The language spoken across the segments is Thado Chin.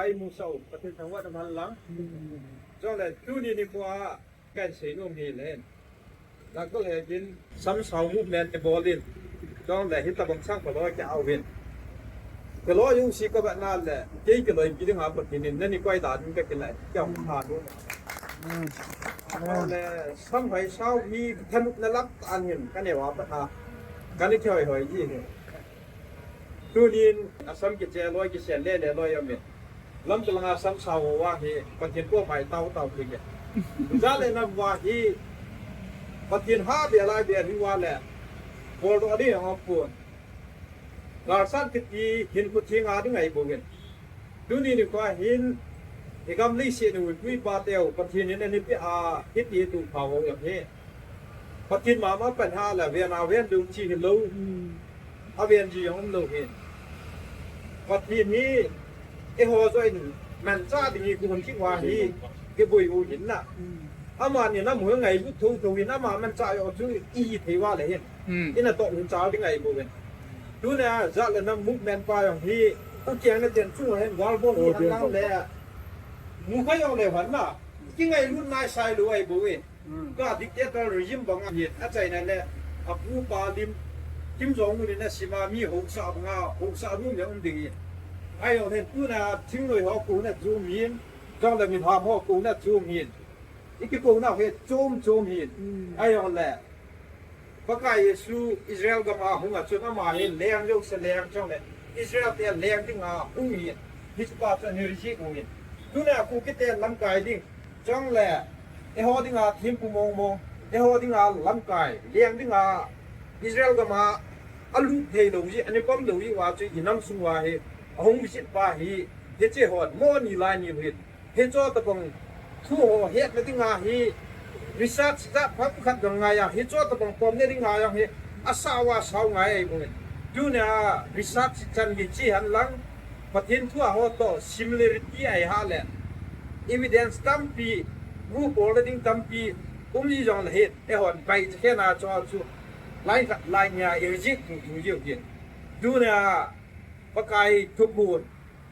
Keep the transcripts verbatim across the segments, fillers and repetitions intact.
Ei mu sau, Pathen thangvah na man lang. Chule tuni nikho a kasei nom hi le. Doctor Hegin, Samsao movement te bol in. Chule hitabang sang kalo ke au vin. Kalo yung si ka ba na le, kei kalo ki ding ha Pathen in, nani koi da ding ka kila, kya ha do. Le, Samhai sao hi thanop na lap an hin, ka ne wa pa tha. Ka ni thoi hoi ji hin. Tunin, Assam kiche loi, kisen lele loi amin. Lamka langa Samsao va hi, Pathen ko mai tao tao kike. Jat le nam va hi, Pathen ha be lai be hi va le. Bol do di ha pun. Galsat kiti hin ku thi nga di ngai bovin. Tuni nikho hin, i gam lei se nu tui pa teu, Pathen in ani pe a, kiti tu pa vo ya he. Pathen mama pan ha la ven a ven du chi hi lo. A ven ji jong um lo hi. Pathen hi eiho joh in manchah ding hi kun ki wa hi kiboi u hin na. Amani na mu ngailut thotho hin ama manchah jo chu i hi thei va le hin. Ina toh hin cha ding ngai bou hin. Tuna jat le nam movement pa jong hi u kiang na ten chu hin wal bol hi an lang le. Mu kha jong le han na. Kingailut nai sai lo ai bou hin. Ka dictator regime banga hi, achaina le, apu pa lim, Kim Jong Un in asima mi housa banga, housa nu le um ding hi. Ahi jong le tuna thingnoi ho kona chu um hin, jong le mi ham ho kona chu um hin. I kikona hi chom chom hin. Ahi jong le, Pakai Jesu Israel gam a hung a chun ama hi leng jouse leng chong le, Israel te leng dinga hung hin. Hiche pa chu ani reject u hin. Tuna Kuki te lamkai ding. Chong le, eiho dinga thempu mong mong, eiho dinga lamkai, leng dinga Israel gam a alut thei lou jeh, ani pom lou jeh uva chu i nam sung uva hi, ahung visit pa hi, hiche hon, mo ni lai ni hin. Hiche tabang thu ho hetna dinga hi, research jat phat khat dang ngai a, hiche tabang pomna dinga jong hi, asao a sao ngai ahi bou hin. Tuna research chan hi chi han lang, Pathen thu a ho toh similarity ahi ha le, evidence tampi, ru bol le ding tampi, um ji jong le hin, eihon bai che khen a chong chu, lai khat lai nia i reject tu tu jiu hin. Tuna Pakai thuphon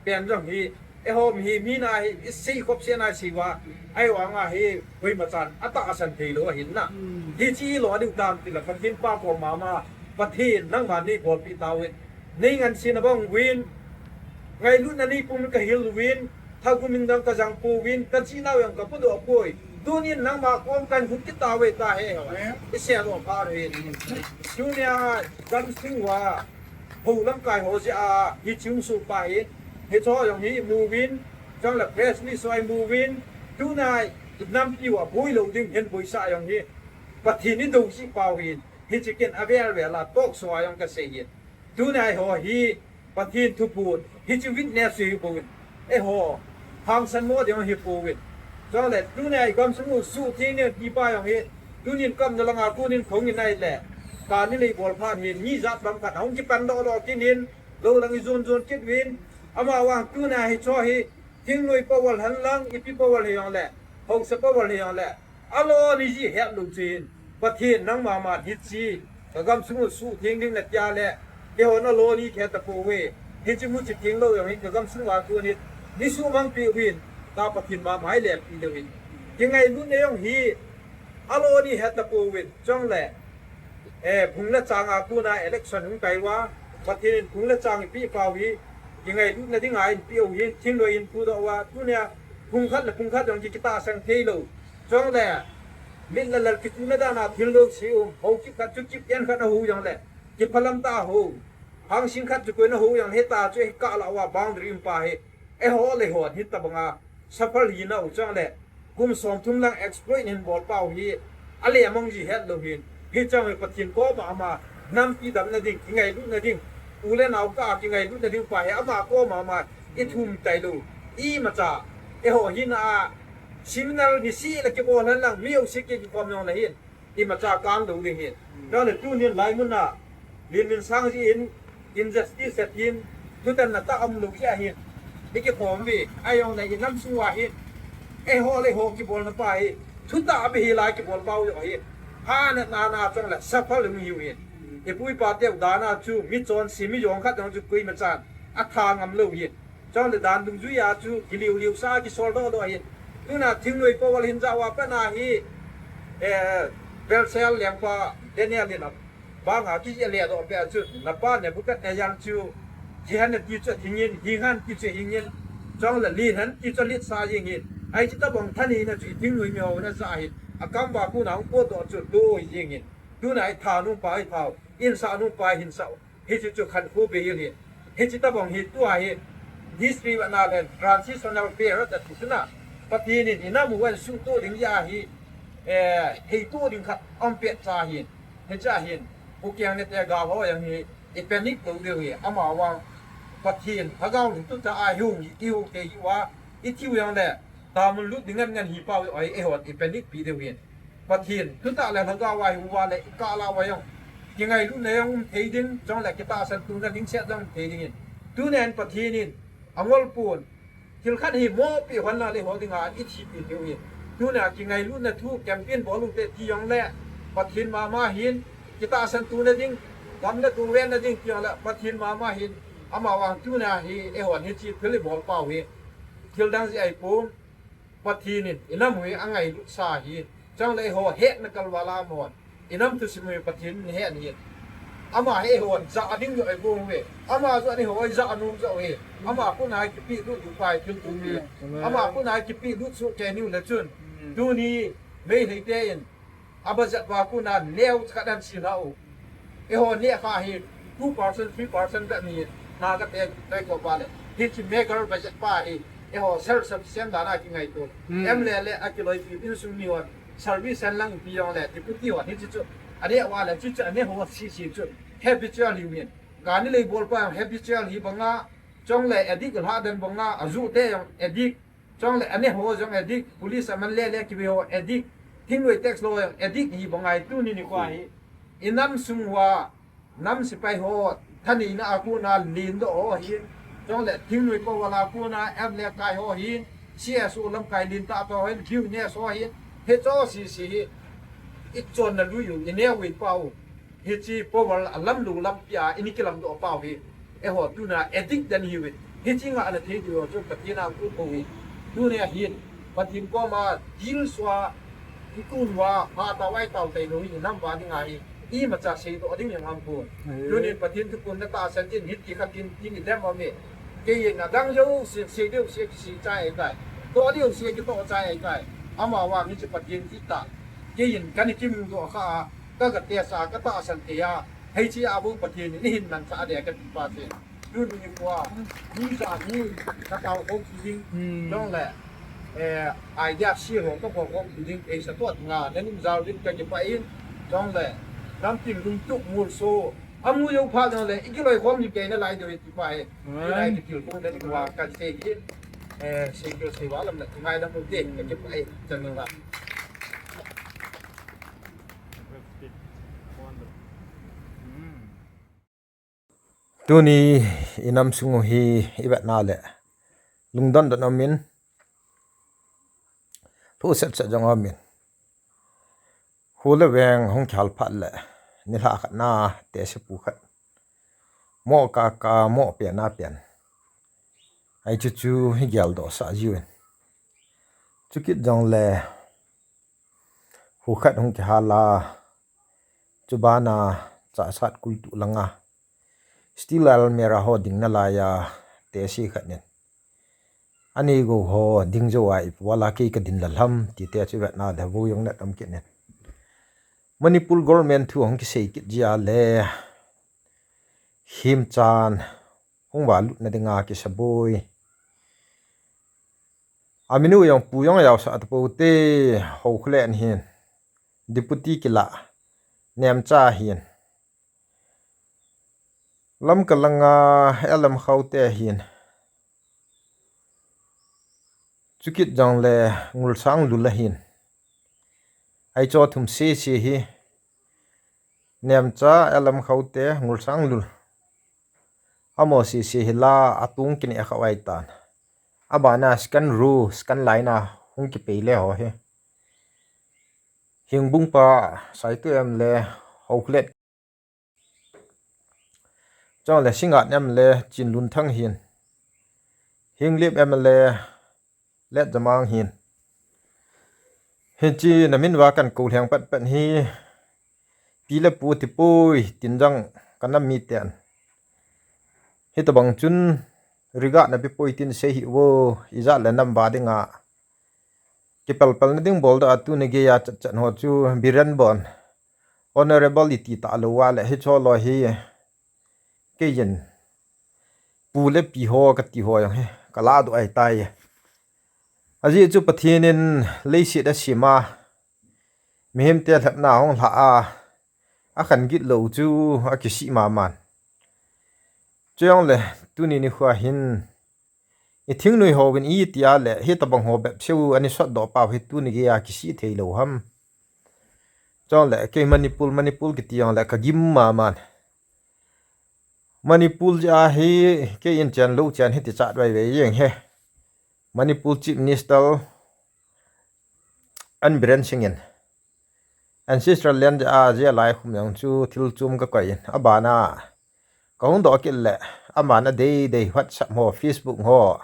pen jong hi, eiho mi hi, mi na hi, i sei khop se na sei uva, ahi vang a hi, koima chan, atahsan thei lou ahin na. Hiche i lo ding tam ti la, Pathen pa ko mama, Pathen nangma nei bolpi tau hin. Nei ngansena bang uvin, ngailutna nei pum ka hil uvin, thagum in dang ka jang pouvin, ka chinau jong ka podoh poi. Tunin nangma kom kan hung kit tauve ta he ho. I seidoh pha uvin. Tunia gamsung uva, ho lamkai ho jeh a, hiche hung soh pa hi, hiche ho jong hi i mu uvin, chong le press release ho i mu uvin, tuna i nampi uva boi lou ding hin boisah jong hi, Pathen i dou jeh pau hin, hiche kin avel vel a talk show a jong ka sei hin. Tuna eiho hi Pathen thuphon, hiche witness hi bou hin. Eiho, hangsan mo ding hi bou hin. Chong le, tuna i gamsung u suhtheng ding ti pa jong hi, tunin kamna langa konin khong in ahi le, kani lei bol phan hin, mi jat bang khat, hung kipan doh doh kit in, lou lang i jon jon kit uvin, ama vang tuna hiche ho hi, thingnoi power hen lang, ipi power hi jong le, haosa power hi jong le, Aloni ji het lou chun, Pathen nangma ma hiche, ka gamsung u suhtheng ding na tia le, keiho na loni khe tapouve, hiche mu che theng lou jong hi ka gamsung uva konin, ni suhmang peh uvin, ta Pathen mama hi le pi lou hin. Kingailutna jong hi, aloni het tapouvin, chong le, Eh, phung le chang a kona election hung kai uva, Pathen in phung le chang eipeh pau hi, kingailutna dinga eipeh u hin, thingnoi in pudoh uva, tunia phung khat le phung khat jong ki, kitahsan thei lou. Chong le, mit le lal kichuna dan a thil lou si um, ho kip khat chu kip en khat a ho jong le, kiphalam ta ho. Hang sing khat chu koina ho jong le, hita chu hi kah la uva boundary um pa hi. Eiho le ho, hitabanga, suffer hi nau chang le, kum som thum lang exploit hin bol pau hi, ale among ji het lou hin, hichang hi Pathen koma ama, nampi damna ding, kingailutna ding, u le nao kah a kingailutna ding pa hi, ama koma ama, i thum tai lou, imacha, eiho hina a, seminar ni si le kibol hen lang, mi ho si ki, kikom jong le hin, imacha kang lou ding hin. Chule tunin laimun a, Lin Min Sang ji in, injustice a tin, thutanna tah um lou jeh hin. I kikhom uve, ahi jong le i nam sung uva hin. Eiho le ho kibolna pa hi, thutah beh hi lai kibol pau jong hin. Hana nana chang le, suffer lou hi hin. I pu i pa teu dan a chu, mi chonse mi jong khat jong chu koima chan, atha ngam lou hin. Chule dan dungjuia chu kiliu liu sa kisol doh doh ahin. Tuna thingnoi power hin jao a pat na hi, eh, Belshazzar lengpa Daniel in a banga kile doh peh a chu, napa Nebuchadnezzar chu, jihang ti chu ahingin, hinghan ti chu ahingin, chule linhan ti chu alitsa jingin. Hiche tobang thaneina chu thingnoi miho na ja ahin. Akam uva kona hung potdoh chu tua jingin. Tuna hi tha nungpa hi thau, hinsah nungpa hinsah. Hiche chu khankho bei ahi. Hiche tobang hi tua hi history a na le transitional period ati chu na. Pathen in inam u ahin suhtoh ding ahi, eh, heitoh ding khat aum pet cha ahin. Hiche ahin, Kuki te gal ho jong hi i panic lou diu ahi. Amavang Pathen Lhagao Theng tu cha a ihung, ihung te hi uva, ithi u jong le, damun lut ding ngen ngen hi pau ahi, eihon i panic pi diu ahin. Pathen, tuta le Lhagao a hi uva le, i kah lah uva jong kingailutna jong um thei ding, chule kitahsan tuna ding set jong um thei dingin. Tunin Pathen in angol pon, thil khat hi mopi hon na le ho dinga i thi pi diu ahin. Tuna kingailutna thu campaign bol u te ti jong le, Pathen mama hin, kitahsan tuna ding, gam le tung venna ding ti jong le, Pathen mama hin, amavang tuna hi, eihon hiche thil i bol pau hi, thil dang jeh ahi pon, Pathen in inam u hi angailut sa ahi. Chule eiho hetna kalval a amahon inam thusim u hi Pathen in ahe ahi. Ama hi eihon ja ding joh i bol uve. Ama joh eiho ja nom joh uve. Ama kona kipehlut u pai thil tu uve. Ama kona kipehlut soh kei u le chun. Tuni Meitei te in a budget uva kona neo khat ahin sila u. Eiho neh kha hi two percent, three percent bep ahi, Naga te, te ko ba le. Hiche mega budget pa hi, eiho self sufficient dan a kingaito. Hmm. M L A le a kiloipi insung mi hon, service hen lang pi jong le, deputy hon, hiche chu, aneh uva le, chuchu aneh ho sese chu, habitual ahi min. Gari lei bol pa habitual ahi banga, chule addict lha den banga, aju te jong addict, chule aneh ho jong addict, police a man le le kive ho addict, thingnoi tax lo jong addict ahi banga hi tuni nikho hi. Inam sung uva, nam sepai ho, thaneina a kona lendoh ho hin, chule thingnoi power a kona M L A kai ho hin, C S O lamkai lentah to hin, Q N S ho hin, hicho sese hi, i chonna lui u, i neo u i pau. Hiche power a lamlou lampi a, i ni kilamdoh pau hi. Eiho tuna addict dan ihiuve. Hiche ngahna thei diu chu Pathen a um pou hi. Tuni a hin, Pathen koma dilsuh a, i kun uva, phatah uva i tao tei lou hi, inam uva dinga hi. Imacha seidoh ding jong um pon. Amen. Tunin Pathen thuphon na tahsan in, hiti khat in, tin i dem ume. Kei in adang jouse, sei diu sei kisei chai ahitai. Toh diu sei kitoh chai ahitai. Amavang hiche Pathen thi tah. Kei in kana kimudoh kha a, ka, ka test a, ka tahsan thei a, hiche a bou Pathen in eihin mangcha ding kati pa chu. Tuni nikho a, mi ja ni, ka tao khom kit ding, hmm, chule, eh, idea share ho ka bol khom kit ding, eisa toh nga, na nim jao ding ka kipah in, chule, nam tin lungtup ngol so, amu jou phat jongle, i kiloikhom ding kei nalai diu ahi ti pa hi. Amen. Tuni nikho a, ka sei hi, eh, sei kil sei va lam na, ngaidam u te, ka kipah in, chan nung la. Tuni inam sung u hi i vetna le lungdon don umin, thu set set jong umin, khu le veng hung kihal phat le nilhah khat na teh sepu khat mo ka ka mo pe na pen. Ai chu chu hi geldoh sah jiu in. Chukit jongle khu khat hung kihal a, chubana Chassad kultu langa steel almirah ho ding nalai a teh se khat nin. Ani go ho ding jou a ipi vala kei ka din la lam ti te chu vetna le vo jong na tam kit nin. Manipur government thu hung kisei kit jia le himchan hung va lutna dinga kisaboi. Aminu jong pu jong jaosah tapou te, Haokholen hin, deputy kila, Nemcha hin, Lamka langa L M Khaute hin, chukit jongle Ngulsanglul ahin. Aicho thum sese hi, Nemcha, L M Khaute, Ngulsanglul. Amo sese hi la atung kini a kha vai tan. Abana scan ru, scan line a hung kipei le ho hi. Hingbung pa, Saitu M le, Haokholen. Chule Singngat M le, Chinlunthang hin. Henglep M L A, Letjamang hin. Hiche namin uva kakou lheng patpat hi, pi le pu tipoi, tin jong kanam miten, hitobang chun riga napipoi tin sei hih uvo, ijat le nam uva dinga kipalpalna ding boldoh a tuni geiya chatchat ho chu Biren bon, honorable iti talou uva le hiche loi hi, keiyin pu le pi ho kati ho jong hi kalahdoh ahitai. Ajeh chu Pathen in leiset asem a, mihemte lhepna hung lha a, akhan gitlou chu akisih maman. Chujongle tuni nikhoa hin, ithingnoi hovin itia le hitobang ho bepseu ana sotdoh pau hi tuni geiya kisih theilou ham. Chujongle kei Manipur, Manipur kiti jongle kagim maman. Manipur jeh a hi, kei in chen lou chen hiti chat vaivei jeng hi. Manipur Chief Minister N Biren Singh in ancestral land jeh a, jeh a lai khum jong chu thil chom kakoi in, abana kahung doh kit le, aman adeidei WhatsApp ho, Facebook ho,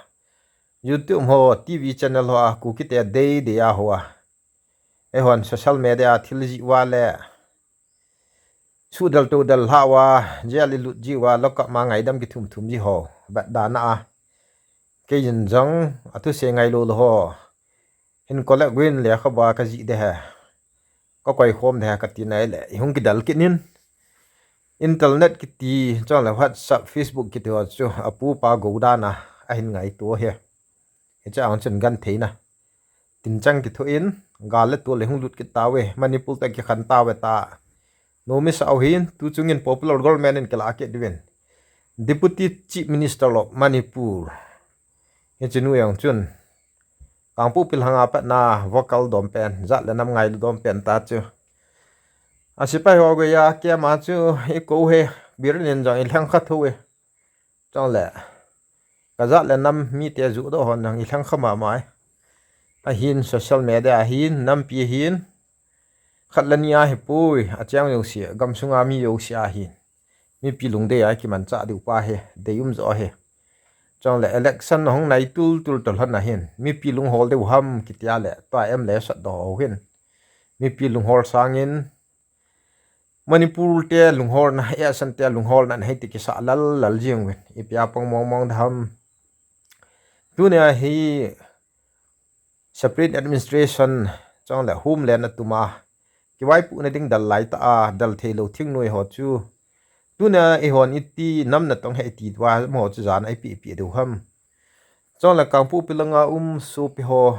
YouTube ho, T V channel hoa Kukite adeidei a hoa, eihon social media a thil jih uva le, sudel todel lhah uva, jail ilut ji uva, lockup ma ngaidam kithum thum ji ho vetdana a, keiyin jong athusei ngailou lou ho hin collect uvin, lekhabua kajih ding ahi, kakoi khom ding ahi kati nai le, ihung kidel kit in, internet kiti, chujongle WhatsApp, Facebook kiti ho chu apupa gou dan a ahin ngaito ahi. Hiche a chun gentheina tinchang kithoh in, gal le tol le hung lut kit tauve, Manipur toh kikhen tauve tia nomisa u hin, tuchung in popular government in kilah kit diuvin, Deputy Chief Minister of Manipur, hiche nu jong chun Kangpokpi langa patna vocal dom pen, jat le nam ngailu dom pen ta chu, asepai ho geiya kei ama chu ikou hi, Biren in jong ilheng kha thou e. Chujongle kajat le nam mite johdoh hon jong ilheng kha mama e. Ahin social media ahin, nampi ahin, khat le ni ahipoi, acheng jouse, gamsunga mi jouse ahin, mipi lungdei a kimanchah diu pa hi deium jo ahi. Chujongle election ahung nai tultul toh lhon ahin, mipi lunghol diu ham kitia le, tua M L A sotdoh ho hin mipi lunghol sangin Manipur te lungholna, Assam te lungholna ahi ti kisah lal lal jeng uvin, ipi a pang mong mong ding ham. Tunia hi separate administration, chujongle homeland atum a kivaipohna ding del laitah a del theilou thingnoi ho chu, tunia eihon iti nam natong ahi iti uva amaho chu jana ipi ipi diu ham. Chujongle Kangpokpi langa um sopi ho,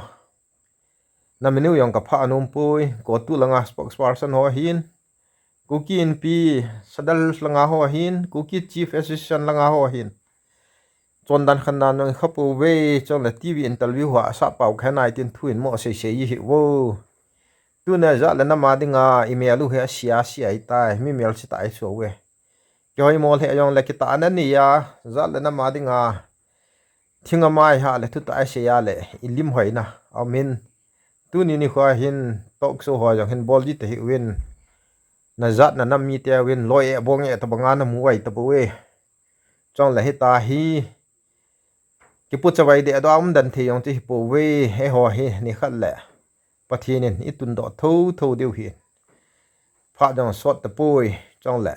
naminu jong kaphah nom poi, CoTU langa spokesperson ho ahin, Kuki Inpi Sadar langa ho ahin, Kuki Chief Association langa ho ahin, chondan khandan jong ikha pouve, chujongle T V interview hoa asah pao kha nai tin thu in mo sei sei ji hih uvo. Tunia jat le nam a dinga imel u hi asia sia ahitai, mi melse tah ihiuve. Kihoimo lheh jongle kitahna neiya, jat le nam a dinga thing amai ha le thutah isei a le ilim hoina aumin, tuni nikhoa hin talk show ho jong hin bol ji tahih uvin, najat nanam mite uvin loi e bong e tobanga namu uva itobang uve. Chujongle hitia hi kipuchavai dehdoh a umden thei jong chu hipouve, eiho hi nikhat le Pathen in itundoh thotho diu ahin, phat jong sot tapoi, chujongle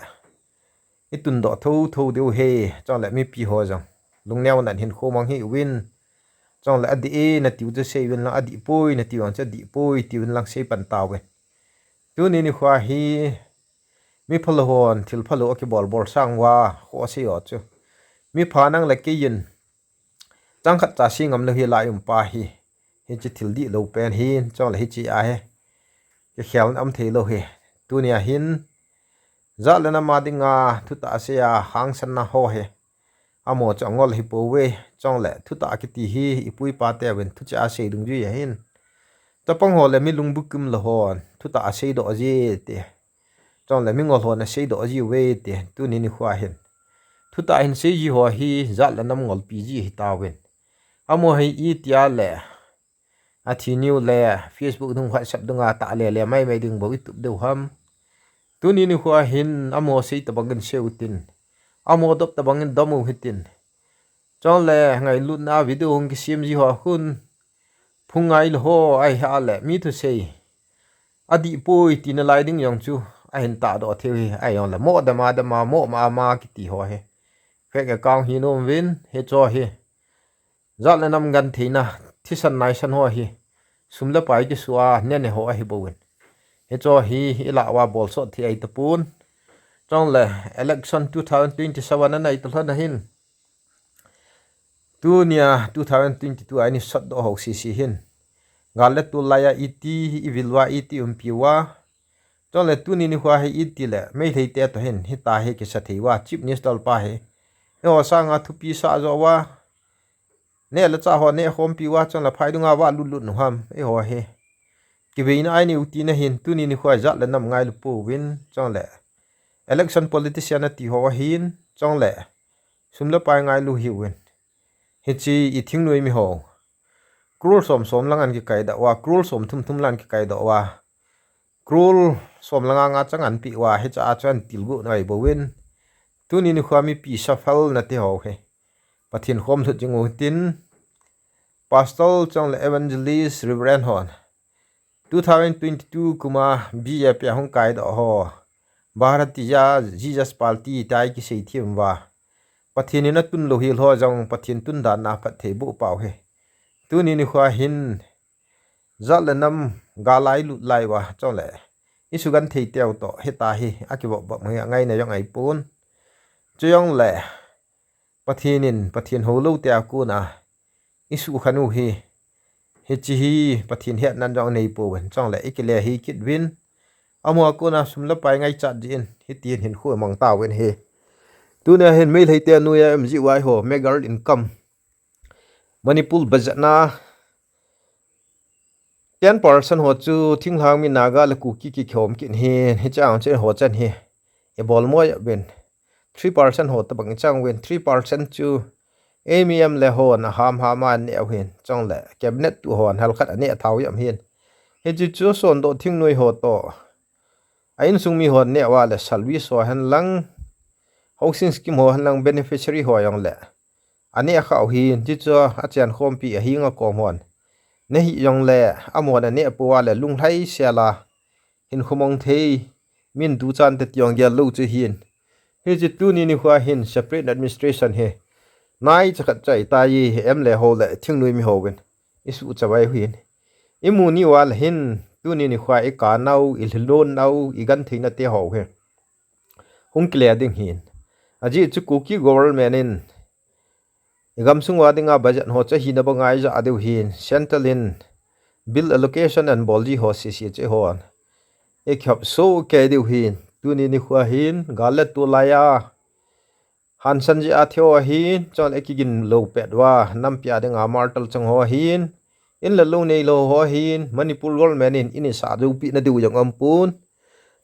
itundoh thotho diu ahi. Chujongle mipi ho jong lungneo nan hinkho mang hih uvin, chujongle adih e natiu chu sei uvin lang, adihpoi natiu jong chu adihpoi tiuvin lang sei pan tauvin. Tuni nikhoa hi miphalou hon thilphalou akibolbol sang uva kho asei ho chu, mipha nang le keiyin changkhat cha sei ngam lou hi lai um pa hi, hiche thil dihlou pen hin, chujongle hiche ahi kikhelna um theilou hi. Tunia hin jat le nam a dinga thutah asei a hangsanna ho hi, amaho chu angol hipouve. Chujongle thutah kiti hi ipu ipa teuvin thucheh a sei dungjui ahin, chapang ho le mi lungbukim lou hon thutah aseidoh ji ti, chujongle mingol hon aseidoh jiuve ti, tuni nikhoa hin thutah hin sei ji ho hi jat le nam ngolpi ji ahitauvin, amaho hi itia le athi niu le Facebook dung, WhatsApp dunga tah lele maimai ding bou itup diu ham. Tuni nikhoa hin amaho sei tobangin sei utin, amaho dop tobangin dom u hitin, Chule ngailutna video hung kisem ji ho khun phung ngailou ho ahi a le mi thusei adih poi tina lai ding jong chu ahin tahdoh thei u ahi. Ahi jongle mo dama dama mo ma ma kiti ho hi fake account hi nom uvin, hicho hi jat le nam gentheina thisan naisan ho hi sum le pai kisuh a nene ho ahi bouvin, hicho hi ilah uva bolsot thei ahi tapon. Chule election two thousand twenty-seven anei talhon ahin, tunia two thousand twenty-two a ini sotdoh ho sese hin, gal le tol laiya iti ivil uva iti umpi uva, chule tuni nikho hi iti le Meitei te toh hin hitia hi kisa thei uva, Chief Minister pa hi eiho sanga thupi sah jo uva, neh le chah ho neh khompi uva, chule phai dunga valut lut nu ham eiho hi. Kiveina ahi nau tina hin tuni nikho jat le nam ngailu pouvin, chule election politician ati ho ahin, chule sum le pai ngailu hiuvin. Hiche i thingnoi mi ho crore som som lang an kikaidoh uva, crore som thum thum lang kikaidoh uva, crore som le nga nga chang anpeh uva, hiche a chu ahin tilgoh nai bouvin. Tuni nikho mipi suffer na te ho hi Pathen khom lhut jing u hitin, Pastor chule Evangelist Reverend hon two thousand twenty-two kuma B J P a hung kaidoh ho, Bharatiya Jesus Party tia kisei them uva, Pathen in atun lou hel ho jong Pathen tun dan a phatthei boh pau hi. Tuni nikho hin jat le nam gal a ilut lai uva, chule isugenthei teu toh hitia hi akivop vop hi angaina jong ahipon. Chujongle Pathen in Pathen houlou te a kona isukhen u hi, hiche hi Pathen hetna jong anei pouvin, chule ikile hi kit uvin, amaho a kona sum le pai ngaichat jeh in hitin hinkho imang tauvin ahi. Tunia hin Meitei te noiya M G Y ho mega income Manipur budget na ten percent ho chu thinglhang mi Naga le Kuki kikhom kit ahin, hiche a chu eiho chan hi ibol moi uvin, three percent ho tobang ichang uvin, three percent chu M L A hon aham ham a aneh u ahin, chule cabinet tu hon halkhat aneh thau jam ahin. Hiche chu sondoh thingnoi ho toh a insung mi hon neh uva le service ho henlang, housing scheme ho henlang beneficiary ho jongle aneh khah u ahin, hiche chu achen khompi ahinga kom hon neh hih jongle amahon aneh pouva le lunglhaisel a hinkho mang thei, min duchan te ti jong gel lou chu ahin. Hiche tuni nikho hin separate administration hi naicha khat chai tai, M L A ho le thingnoi mi houvin isuhchavai u ahin. Imu ni uva le hin tuni nikho a ikanau, ilhilon nau, igentheina te ho hi hung kile ding ahin. Ajeh chu Kuki government in igamsung uva dinga budget ho chu ahina banga ijah diu ahin, central in bill allocation anabol ji ho sese chu eihon ikihop soh kei diu ahin. Tuni nikho hin gal le tol laiya hansan jeh a thi ho ahin, chule ikigin lou pet uva nampi a dinga martyr chang ho ahin, in le lou neilou ho ahin, Manipur government in in isah joupeh nadiu jong aumpon.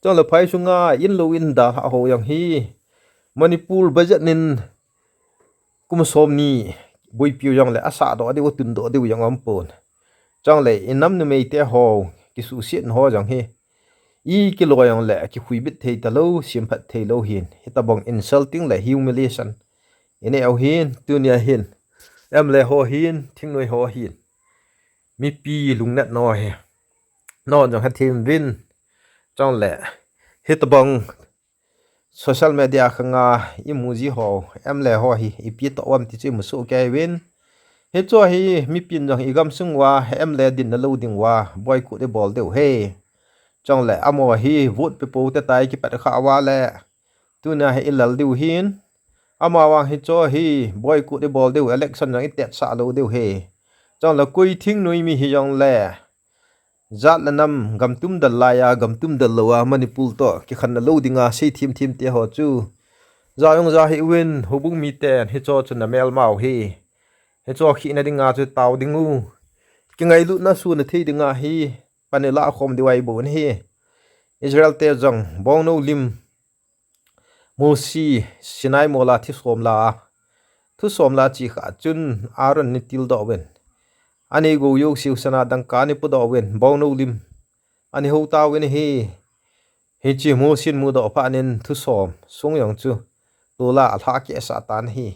Chule phai sunga in lou in dalhah ho jong hi Manipur budget in kum somni boipiu jongle asahdoh diu, atundoh diu jong aumpon. Chule inam numei te ho kisuhset ho jong hi ikilo jongle kikhuibit thei talou, semphat thei lou ahin, hitobang insulting le humiliation ineh u ahin. Tunia hin M L A ho ahin, thingnoi ho ahin, mipi lungnat nau hi nahon jong hethem uvin, chule hitobang social media khanga imu ji ho M L A ho hi ipi toh um ti chu imu soh kei uvin. Hiche hi mipin jong igamsung uva M L A dinna lou ding uva boycott ibol diu ahi. Chule amaho hi vote pe pou te tai kipat khah uva le tunia hi ilal diu ahin. Amavang hiche hi boycott ibol diu, election jong itetsah lou diu ahi. Chule koi thingnoi mi hijongle jat le nam, gamtum del laiya gamtum del louva Manipur toh kikhenna lou dinga seithem them te ho chu ja jong ja hih uvin, houbung miten hiche chu namelmau ahi. Hiche khehna dinga chu tao ding u, kingailutna suhna thei dinga hi pan ilah khom diu ahi bou ahi. Israel te jong Bongnou lim, Mose Sinai mola thusom la, thusom la che khah chun Aaron ana tildoh uvin, anei gou jouseu sana dangka ana pudoh uvin, Bongnou lim ana hou tauvin ahi. Hiche Mosen mudoh phat in thusom sung jong chu tol a alhah kehsah tan ahi.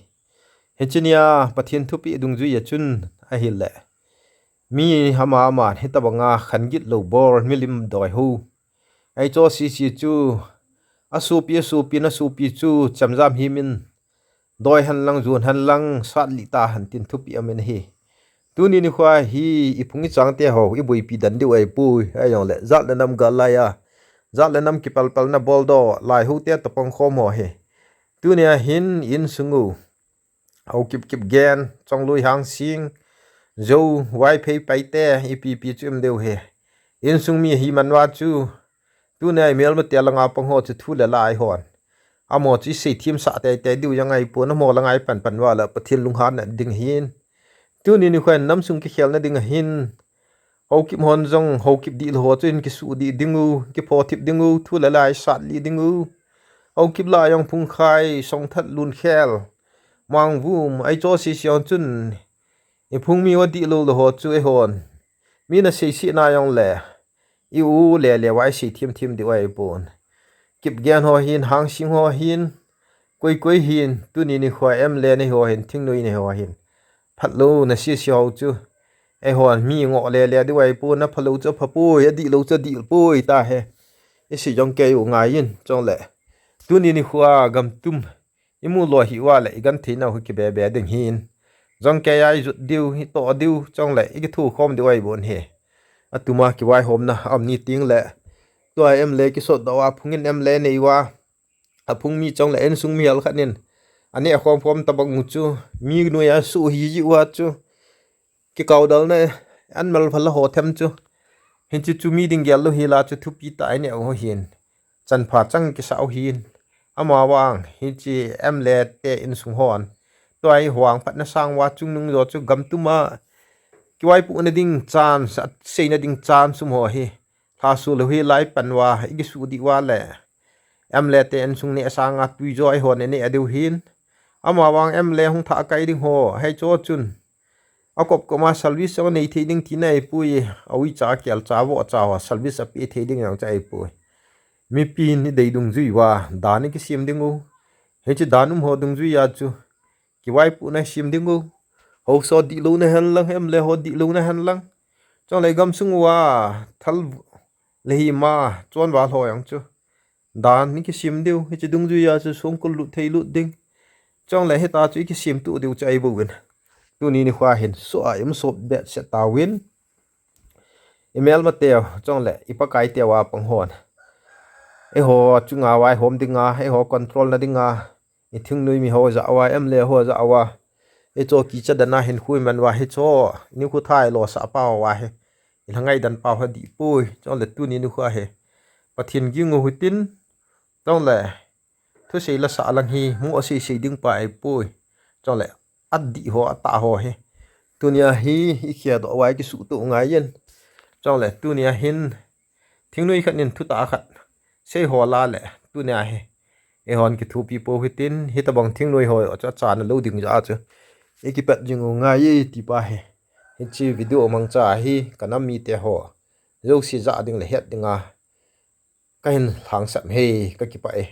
Hiche nia Pathen thupeh dungjui a chun ahile, mi ama ama hitobanga khan gitlou bol milim doi ho, hiche sese chu asopi, asopi, asopi chu chemjam himin doi henlang, jon henlang, satlih tahen tin thupeh aum in ahi. Tuni nikho hi iphung ichang teho iboipi den diu ahipoi, ahijongle jat le nam gal laiya jat le nam kipalpalna boldoh lai ho te toh pangkhom ho hi, tunia hin insung u Haokip, Kipgen, Chongloi, Hangsing, Jou, Vaiphei, Paite, ipi ipi chu um diu ahi. Insung mi ahi man uva chu, tunia imelmate langa pang ho chu thu le la eihon, amaho chu iseithem sah teitei diu jong ahipon, amaho langa ipan pan uva le Pathen lunghanna ding ahin. Tuni nikho hin namsung kikhelna ding ahin, Haokip hon jong Haokip dihlou ho chu in kisuhdih dingu, kiphothip dingu, thu le la isatlih dingu. Haokip lah a jong Phungkhai, Songthat, Lunkhel, Mangvum, hiche sese hon chun iphung mi uva dihlou lou ho chu eihon, mi naseiseh na jongle i u lele uva iseithem them diu ahipon. Kipgen ho hin, Hangsing ho hin, koi koi hin, tuni nikho MLA nei ho hin, thingnoi nei ho hin, phatlouna sese ho chu eihon mi ngoh lele diu ahipon, aphalou chu aphapoi, adihlou chu adihlpoi tahe. Isei jong kei u ngaiyin, chule tuni nikho a gamtum imu lou hih uva le igenthei nau hi kibebe ding ahin. Jong kei a ijut diu, itoh diu, chule ikithukhom diu ahibou ahi. Atuma kivaihomna aum ni tengle, tua MLA kisotdoh uva phung in MLA nei uva, aphung mi chule insung mi hel khat in aneh khom khom tobang u chu, mi noiya suh hiji uva chu, kikaodalna, anmel phala ho them chu, hiche chu mi ding gel lou hila chu thupi tah ineh u ahin, chanpha chang kisah u ahin. Amavang hiche MLA te insung hon tua hi vangphatna sang uva chungnung jo chu gamtuma kivaipohna ding chance, aseina ding chance um ho hi lhaso lou hila ipan uva ikisuhdih uva le MLA te insung neh sanga twi jo eihon ineh diu ahin. Amavang MLA hung thah kai ding ho hiche chun akop kop ma service jong anei thei ding tina ahipoi, auicha, akelcha, avohcha ho service apeh thei ding jong chu ahipoi. Mipin idei dungjui uva dan ikisem dingu, hiche dan um ho dungjuiya chu kivaipohna isem dingu. Haosa dihlouna henlang, MLA ho dihlouna henlang, chule gamsung uva thal le hima chonval ho jong chu dan ikisem diu, hiche dungjuiya chu songkul lut thei lut ding, chule hita chu ikisem tuh diu chu ahibouvin, tuni nikhoa hin soh a ium sop behseh tauvin. Imelmateu chule iPakaiteu a pang hon eiho chunga vaihom dinga, eiho controlna dinga, ithingnoi miho jah uva, MLA ho jah uva, hicheho kicha dana hinkho iman uva, hicheho nikho tha ilosah pau uva hi, ilha ngaidan pau hi adihpoi. Chule tuni nikhoa hi Pathen ging u hitin, chule thusei lasah lang hi mu asei sei ding pa ahipoi. Chule adih ho, atah ho hi tunia hi ikhedoh uva ikisuhtoh ngaiyin. Chule tunia hin thingnoi khat in thutah khat seiho la le, tunia hi eihon kithopi pou hitin, hitobang thingnoi ho chu achana lou ding jeh a chu ikipat jing u ngai e ti pa hi, hiche video mangcha hi kanam miteho jouse jah ding le het dinga kahin lhangsap e, kakipah e.